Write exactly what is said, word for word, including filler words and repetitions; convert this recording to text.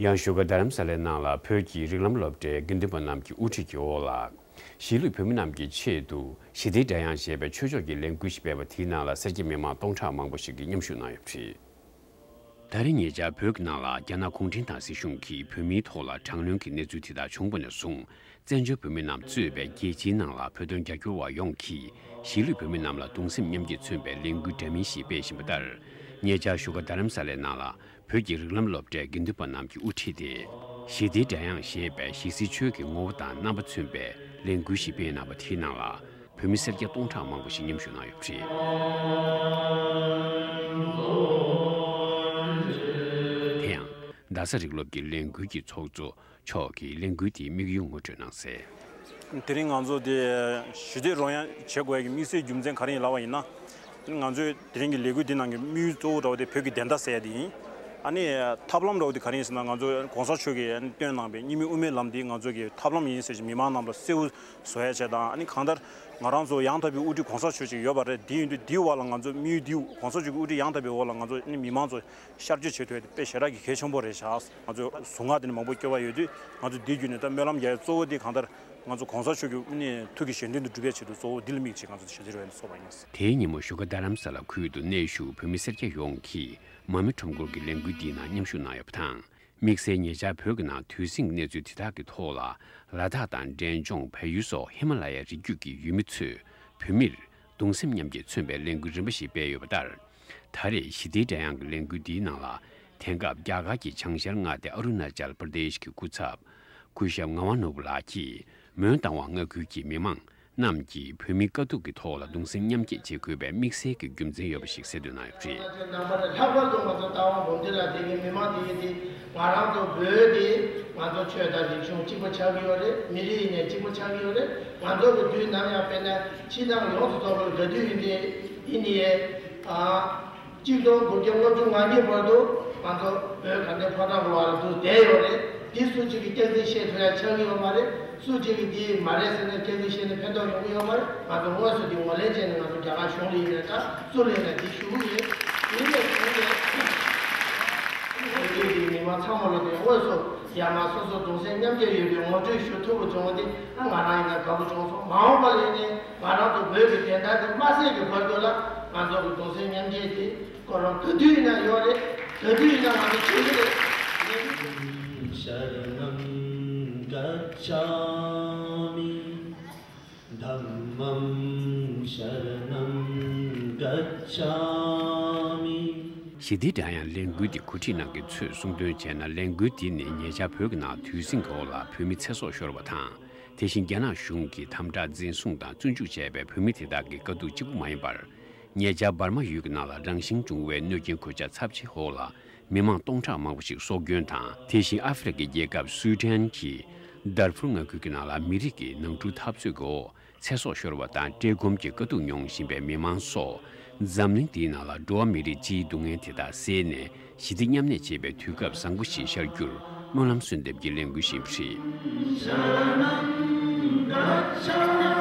ཡང་བཞུགས་སྒར་རྡ་རམ་ས་ལའི་ནང་ལ་བོད་ཀྱི་རིགས་ལམ་སློབ་གྲྭའི་དགེ་འདུན་པ་རྣམས་ཀྱི་དབུ་ཁྲིད་ཀྱི་འོག་ལ། གཞིས་ལུས་བོད་མི་རྣམས་ཀྱི་ཆེད་དུ་ཞི་བདེའི་སྒྲ་དབྱངས་ཞེས་པའི་ཆོས་ཕྱོགས་ཀྱི་ལས་འགུལ་ཞིག་སྤེལ་བ། དེའི་ནང་ལ་སེར་སྐྱ་མི་མང་སྟོང་ཕྲག་མང་པོ་ཞིག་གིས་མཉམ་ཞུགས་གནང་ཡོད་པ་རེད། ད་རེས་ཉེ་ཆར་བོད་ཀྱི་ནང་ལ་རྒྱ་ནག་གུང་ཁྲན་ཏང་སྲིད་གཞུང་གིས་བོད་མིའི་ཐོག་ལ་དྲག་གནོན་གྱི་གནས་ཚུལ་དེ་དག་བྱུང་བ་ནས་བཟུང་། བཙན་བྱོལ་བོད་མི་རྣམས་གཙོས་པའི་རྒྱལ་སྤྱིའི་ནང་ལ་བོད་དོན་རྒྱབ་སྐྱོར་བ་ཡོངས་ཀྱིས་གཞིས་ལུས་བོད་མི་རྣམས་ལ་གདུང་སེམས་མཉམ་སྐྱེད་མཚོན་པའི་ལས་འགུལ་འདྲ་མིན་ཞིག་སྤེལ་བཞིན་པ་ལྟར། ཉེ་ཆར་བཞུགས་སྒར་རྡ་རམ་ས་ལའི་ནང་ལ་བོད་ཀྱི་རིགས་ལམ་སློབ་གྲྭའི་དགེ་འདུན་པ་རྣམས་ཀྱི་དབུ་ཁྲིད་དེ། ཞི་བདེའི་སྒྲ་དབྱངས་ཞེས་པའི་ཞི་བསིལ་ཆོས་ཀྱི་ངོ་བོ་དང་རྣམ་པ་མཚོན་པའི་ལས་འགུལ་ཞིག་སྤེལ་གནང་བ། དེའི་ནང་ལ་བོད་མི་སེར་སྐྱ་སྟོང་ཕྲག་མང་པོ་ཞིག་མཉམ་ཞུགས་གནང་ཡོད་པ་རེད། དེ་ཡང་རྡ་ས་རིགས་སློབ་ཀྱི་ལས་འགུལ་གྱི་ཚོགས་གཙོ་མཆོག་གིས་ལས་འགུལ་དེའི་དམིགས་ཡུལ་ངོ་སྤྲོད་གནང་གསལ། དེ་རིང་ང་ཚོ་དེ་ཞི་བདེ་རོལ་དབྱངས་བྱེད་དགོས་ཡ་གི་དམིགས་བསལ་རྒྱུ་མཚན་ག་རེ་ཡིན་ལབ་པ་ཡིན་ན། དེ་རིང་ང་ཚོའི་དེ་རིང་གི་ལས་འགུལ་འདི་ནང་གི་དམིགས་ཡུལ་གཙོ་བོ་འདྲ་བོ་དེ་བོད་ཀྱི་བདེན་མཐའ་གསལ་ཡ་དེ་ཡིན། ཨ་ནི་ཐབས་ལམ་འདྲ་བོ་དེ་ག་རེ་ཡིན་ཟེར་ན། ང་ཚོ་གོང་ས་མཆོག་གིས་ཨ་ནི་བཏོན་གནང་པའི་གཉིས་སྨན་དབུ་མའི་ལམ་འདི་ང་ཚོ་གི་ཐབས་ལམ་ཡིན་ཟེར་ཞིང་མི་མང་རྣམས་ལ་གསལ་བོ་བཟོ་ཡ་བྱས་དང་། ཨ་ནི་གང་ལྟར་ང་རང་ཚོ་ཡང་དག་པའི་དབུ་ཁྲིད་གོང་ས་མཆོག་ཅིག་ཡོད་པ་རེད། དེ་ཡིན་དུས་འདིའི་བར་ལ་ང་ཚོ་དམིགས་ཡུལ་འདི་གོང་ས་མཆོག་གི་དབུ་ཁྲིད་ཡང་དག་པའི་འོག་ལ་ང་ཚོ་ཨ་ནི་མི་མང་ཚོ་ཤར་བསྐྱོད་བྱེད་ཐུབ་ཡ་དེ་དཔེ་ཞེ་དྲག་གི་གལ་ཆེན་པོ་རེད་ཤག་ང་ཚོ་གཟུངས་སྔགས་དེ་ནི་མང་པོ་སྐྱོར་བ་ཡོད་དུས། ང་ཚོ་འདིའི་བརྒྱུད་ནས་ད་སྨོན་ལམ་རྒྱག་ཡ་གཙོ་བོ་དེ་གང་ལྟར་ང་ཚོ་གོང་ས་མཆོག་གི་ཨ་ནི་ཐུགས་ཀྱི་བཞེད་དོན་དུ་འགྲུབ་ཡ་ཆེད་དུ་གཙོ་བོ་འདི་ལ་དམིགས་བྱས་ང་ཚོ་ཞི་བདེ་རོལ་དབྱངས་འདི་བཙུགས་པ་ཡིན། དེའི་ཉིན་མོ་བཞུགས་སྒར་རྡ་རམ་ས་ལ་ཁུལ་དུ་གནས་བཞུགས་བོད་མི་སེར་སྐྱ་ཡོངས་ཀྱིས་མར་མེ་ཁྲོམ་སྐོར་གྱི་ལས་འགུལ་འདིའི་ནང་མཉམ་ཞུགས་གནང་ཡོད་པ་དང་། དམིགས་བསལ་ཉེ་ཆར་བོད་ཀྱི་ནང་དུས་ཟིང་གི་གནས་ཚུལ་དེ་དག་གི་ཐོག་ལ། ལ་དྭགས་དང་འབྲས་ལྗོངས་བལ་ཡུལ་སོགས་ཧི་མ་ལ་ཡའི་རི་རྒྱུད་ཀྱི་ཡུལ་མི་ཚོས་བོད་མིར་གདུང་སེམས་མཉམ་སྐྱེད་མཚོན་པའི་ལས་འགུལ་རིམ་པ་ཞིག་སྤེལ་ཡོད་པ་ལྟར། ད་རེས་ཞི་བདེའི་སྒྲ་དབྱངས་ཀྱི་ལས་འགུལ་འདིའི་ནང་ལ། དེང་སྐབས་རྒྱ་གར་གྱི་བྱང་ཤར་མངའ་སྡེ་ཨ་རུ་ན་ཅལ་པར་དེཤ་གི་སྐུ་ཚབ། སྐུ་ཞབས་ངག་དབང་ནོར་བུ་ལགས་ཀྱིས་མོན་རྟ་དབང་མངའ་ཁུལ་གྱི་མི་མང་རྣམས་ཀྱིས་བོད་མིའི་དཀའ་སྡུག་གི་ཐོག་ལ་གདུང་སེམས་མཉམ་སྐྱེད་བྱེད་དགོས་པའི་དམིགས་བསལ་གྱི་རྒྱུ་མཚན་ཡོད་པ་ཞིག་གསལ་འདོན་གནང་ཡོད་པ་རེད། ནང་པ་དང་ལྷག་པར་དུ་ང་ཚོ་རྟ་དབང་སྦོམ་སྡེ་ལ་བསྡད་མཁན་མི་མང་དེ་ཡིན་ཏེ། ང་རང་ཚོ་བོད་དེ་ང་ཚོ་ཆོས་དང་རིག་གཞུང་གཅིག་པ་ཆགས་ཀྱི་ཡོད་རེད། མི་རིགས་ཡིན་ནའི་གཅིག་པ་ཆགས་ཀྱི་ཡོད་རེད། ང་ཚོ་གི་དུས་ནམ་ཡང་དཔེར་ན་ཕྱི་ནང་ཡོངས་སུ་རྫོགས་པར་དགའ་དུས་ཡིན་ཏེ་ཡིན་ནའི། ཨ། གཅིག་སྟོང་དགུ་བརྒྱ་ལྔ་བཅུ་ང་གཉིས་བར་དུ་ང་ཚོ་བོད་གངས་ཅན་ཕོ་བྲང་གི་བར་དུ་བསྡད་ཡོད་རེད། འདི་སུ་གཅིག་གིས་སྐྱག་རྫུན་བཤད་ཐུབ་ཡ་ཆགས་ཀྱི་ཡོད་མ་རེད། སུ་གཅིག་གིས་འདི་མ་རེད་ཟེར་ནས་སྐྱག་རྫུན་བཤད་ནས་ཕན་ཐོགས་ཡོང་གི་ཡོད་མ་རེད། ང་ཚོ་དངོས་སུ་འདི་ངོས་ལེན་བྱས་ནས་ང་ཚོ་རྒྱ་གར་གཞུང་ལ་ཡིན་ནའི་འདྲ། སུ་ལ་ཡིན་ན་འདི་ཞུ་གི་ཡིན། དེ་ནས་བཟུང་སྟེ་བོད་རིགས་ཀྱི་མི་མང་ཚང་མ་ལ་དེ་དངོས་སུ་ཡར་མར་སོ་སོ་གདུང་སེམས་མཉམ་སྐྱེད་ཡོད་པའི་ངོ་སྤྲོད་ཞུ་ཐུབ་པ་བྱུང་བ་དེ་ང་རང་ཡིན་ན་དགའ་པོ་བྱུང་སོང་། མ་འོངས་པ་ལ་ཡིན་ནའི་ང་རང་ཚོ་བོད་ཀྱི་བདེན་མཐའ་དེ་མ་གསལ་གྱི་བར་དུ་ལ་ང་ཚོ་གི་གདུང་སེམས་མཉམ་སྐྱེད་དེ་ཁོ་རང་ག་དུས་ཡིན་ན་ཡོད་རེད། ག་དུས་ཡིན་ན་ང་ཚོ་བྱེད་ཀྱི་རེད། शरणं गच्छामि। धम्मं शरणं गच्छामि। ཞི་བདེའི་སྒྲ་དབྱངས་ལས་འགུལ་འདི་གོ་སྒྲིག་གནང་མཁན་ཚོས་གསུངས་དོན་བྱས་ན། ལས་འགུལ་འདི་ནི་ཉེ་ཆར་བོད་ཀྱི་ནང་དུས་ཟིང་གི་འོག་ལ་བོད་མི་ཚེ་སྲོག་ཤོར་བ་དང་། དེ་བཞིན་རྒྱ་ནག་གཞུང་གིས་དམ་དྲག་འཛིན་བཟུང་དང་བཙོན་འཇུག་བྱས་པའི་བོད་མི་དེ་དག་གི་དཀའ་སྡུག་གཅིག་པུ་མ་ཡིན་པར། ཉེ་ཆར་འབར་མ་ཡུལ་གྱི་ནང་ལ་རང་བཞིན་བྱུང་བའི་གནོད་སྐྱོན་གོད་ཆག་ཚབས་ཆེའི་འོག་ལ་མི་མང་སྟོང་ཕྲག་མང་པོ་ཞིག་སྲོག་སྐྱོན་དང་། དེ་བཞིན་ཨ་ཧྥེ་རི་ཁའི་རྒྱལ་ཁབ་སུའུ་ཏན་གྱི་དར་ཕུར་མངའ་ཁུལ་གྱི་ནང་ལ་མི་རིགས་ཀྱི་ནང་འཁྲུག་འཐབ་རྩོད་ཀྱི་འོག་ཚེ་སྲོག་ཤོར་བ་དང་། བཀྲེས་སྐོམ་གྱི་དཀའ་སྡུག་མྱོང་བཞིན་པའི་མི་མང་སོགས། འཛམ་གླིང་འདིའི་ནང་ལ་འགྲོ་བ་མི་རིགས་སྤྱིའི་སྡུག་བསྔལ་དེ་དག་བསལ་ནས། ཞི་བདེ་མཉམ་གནས་བྱེད་པའི་དུས་སྐབས་བཟང་པོ་ཞིག་ཤར་རྒྱུར་སྨོན་ལམ་གསོལ་འདེབས་ཀྱི་ལས་འགུལ་ཞིག་ཡིན་པ་རེད།